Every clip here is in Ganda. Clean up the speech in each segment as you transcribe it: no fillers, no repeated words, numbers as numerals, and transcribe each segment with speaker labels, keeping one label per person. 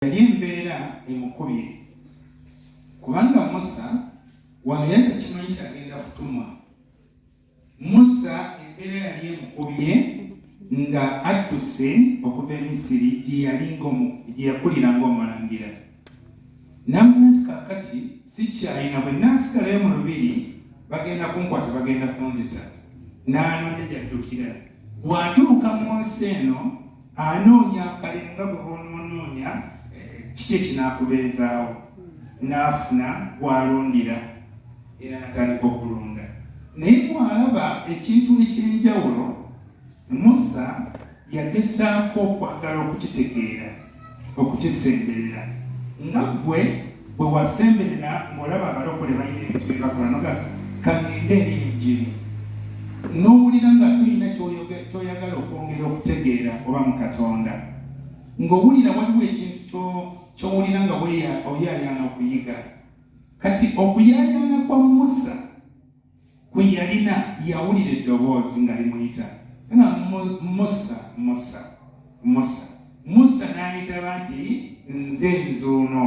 Speaker 1: Yali embeera emukubye, kubanga Musa wano yali takimanyi nti agenda kutumwa. Musa embeera yali emukubye nga adduse okuva e Misiri gye yali gye yakulira ng'omulangira. N'amanya nti kaakati sikyalina bwe nnaasigalayo mu lubiri bagenda kunkwata bagenda kunzita. N'anoonya gy'addukira. Bw'atuuka mu nsi eno anoonya akalimu nga gwe bw'onoonoonya eh, kiki ekinaakubeezaawo n'afuna gw'alundira era n'atandika okulunda naye bw'alaba ekintu eky'enjawulo Musa yagezaako okwagala okukitegeera okukisemberera nga ggwe bwe wasemberera ng'olaba abalokole balina ebintu bye bakola noga kangende eri enjiri n'owulira nga tulina ky'oyagala okwongera okutegeera oba mu Katonda ng'owulira waliwo ekintu ky'owulira nga oyaayaana okuyiga kati okuyaayaana kwa Musa kwe yalina yawulira eddoboozi nga limuyita nga Musa, Musa, Musa. Musa n'ayitaba nti nze nzuuno.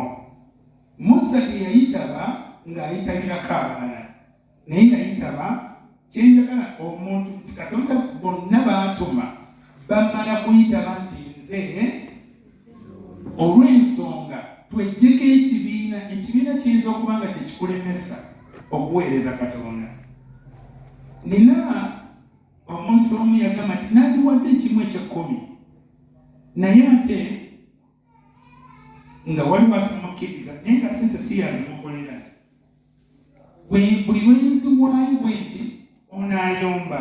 Speaker 1: Musa teyayitaba ng'ayitabirako abalala, naye yayitaba kye njagala omuntu nti Katonda bonna baatuma bamala kuyitaba nti nze olw'ensonga tweggyeko ekibiina. Ekibiina kiyinza okuba nga kye kikulemesa okuweereza Katonda. Nina omuntu omu yagamba nti nandiwadde ekimu eky'ekkumi naye ate nga waliwo atamukkiriza naye nga sente si yazimukolera. Buli lwe nziwaayo bwe nti ono ayomba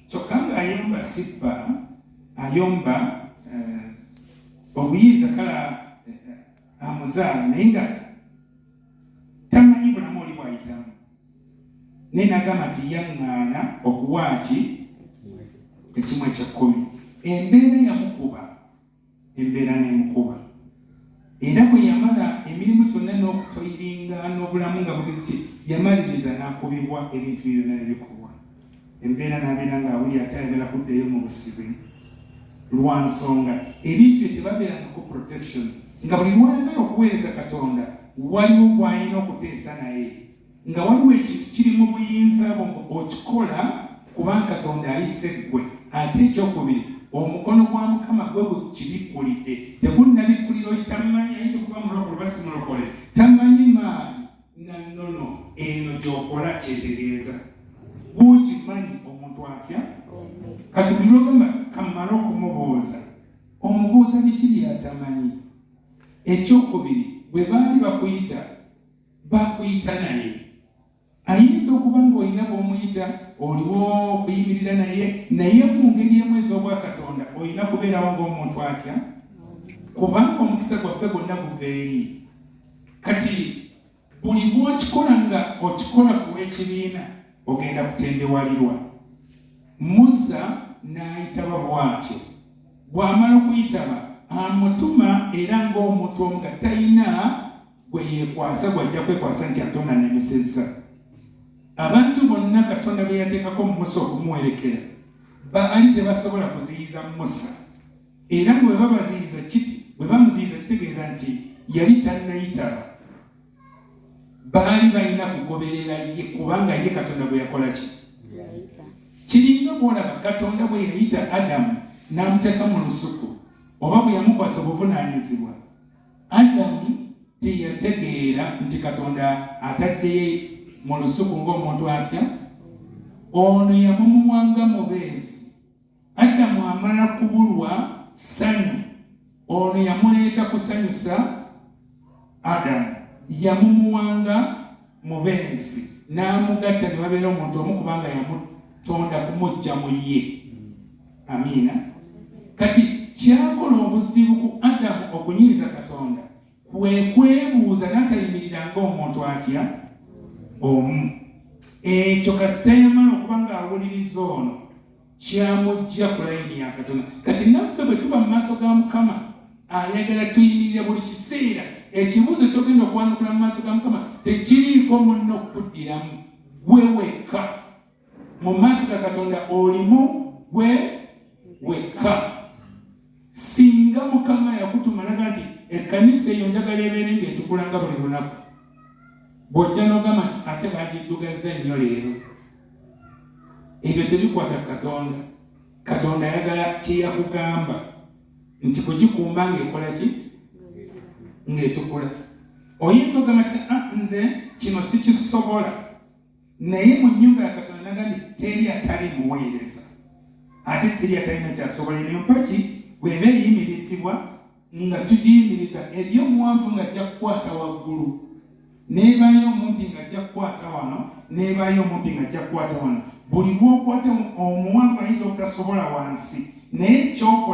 Speaker 1: kyokka ng'ayomba sibba ayomba eh, obuyinza kala eh, amuzaala naye nga tamanyi bulamu oli bwayitamu naye nagamba nti yaŋŋaana okuwa ki ekimu ekyekkumi embeera yamukuba embeera n'emukuba. Era bwe yamala emirimu gyonna n'okutoyiringa n'obulamu nga bugezi ki, yamaliriza n'akubibwa ebintu bye byonna ne bikubwa. Embeera n'abeera ng'awulira ate ayagala kuddayo mu busibe lwa nsonga ebintu bye tebabeerangako protection nga buli lw'ayagala okuweereza Katonda waliwo gw'alina okuteesa naye. Nga waliwo ekintu kiri mu buyinza bwo nga okikola kubanga Katonda ayise ggwe. Ate ekyokubiri, omukono gwa Mukama gwe gukibikkulidde. Tegunnabikkulira oli tamanyi, ayinza okuba mulokole oba si mulokole, tamanyi maanyi na nnono eno gy'okola ky'etegeeza. Ggwe okimanyi omuntu atya? Kati buli lw'ogamba kammale okumubuuza, omubuuza biki by'atamanyi? Ekyokubiri, bwe baali bakuyita Bakuyita naye. Ayinza okuba ng'olina bw'omuyita, oliwo okuyimirira naye, naye mu ngeri emu ez'obwakatonda olina kubeerawo ng'omuntu atya? Kubanga omukisa gwaffe gwonna guva eri. Kati buli lw'okikola nga okikola ku lw'ekibiina, ogenda kutendewalirwa. Musa n'ayitaba bw'atyo. Bw'amala okuyitaba, amutuma era ng'omuntu omu nga talina gwe yeekwasa gw'ajja kwekwasa nti ate ono annemesezza. Abantu bonna Katonda be yateekako Musa okumuwerekera baali tebasobola kuziyiza Musa, era nga bwe babaziyiza kiti bwe bamuziyiza kitegeeza nti yali tannayitaba. Baali balina kugoberera ye kubanga ye Katonda gwe yakola ki? Kiringa bw'olaba Katonda bwe yayita Adamu n'amuteeka mu lusuku oba bwe yamukwasa obuvunaanyizibwa Adamu teyategeera nti Katonda atadde mu lusuku ng'omuntu atya? Ono yamumuwa nga mubeezi. Adamu amala kubulwa ssanyu, ono yamuleeta kusanyusa Adamu. Yamumuwa nga mubeezi n'amugatta ne babeera omuntu omu kubanga yamutonda kumuggya mu ye. Amiina. Kati kyakola obuzibu ku Adamu okunyiiza Katonda kwe kwebuuza n'atayimirira ng'omuntu atya omu. Ekyo kasita yamala okuba ng'awuliriza ono kyamujja ku layini ya Katonda. Kati naffe bwe tuba mu maaso ga Mukama ayagala tuyimirire buli kiseera. Ekibuuzo ky'ogenda okwanukula mu maaso ga Mukama tekiriiko munno kukuddiramu, gwe wekka. Mu maaso ga Katonda olimu gwe wekka. Singa Mukama yakutuma naga nti Ekkanisa eyo njagala ebeere ng'etukula nga buli lunaku. Bw'ojja n'ogamba nti ate bagiddugazza nnyo leero, ebyo tebikwata ku Katonda. Katonda ayagala kye yakugamba nti kugikuuma ng'ekola ki? Ng'etukula. Oyinza okugamba nti ah, nze kino sikisobola. Naye mu nnyumba ya Katonda nagambye teri atali muweereza, ate teri atalina kyasobola. Eno empagi bw'eba eyimirizibwa nga tugiyimiriza, eri omuwanvu ng'ajja kukwata waggulu, n'ebaayo omumpi ng'ajja kukwata wano, n'ebaayo omumpi ng'ajja kukwata wano. Buli lw'okwata omuwanvu ayinza obutasobola wansi, naye kyokola.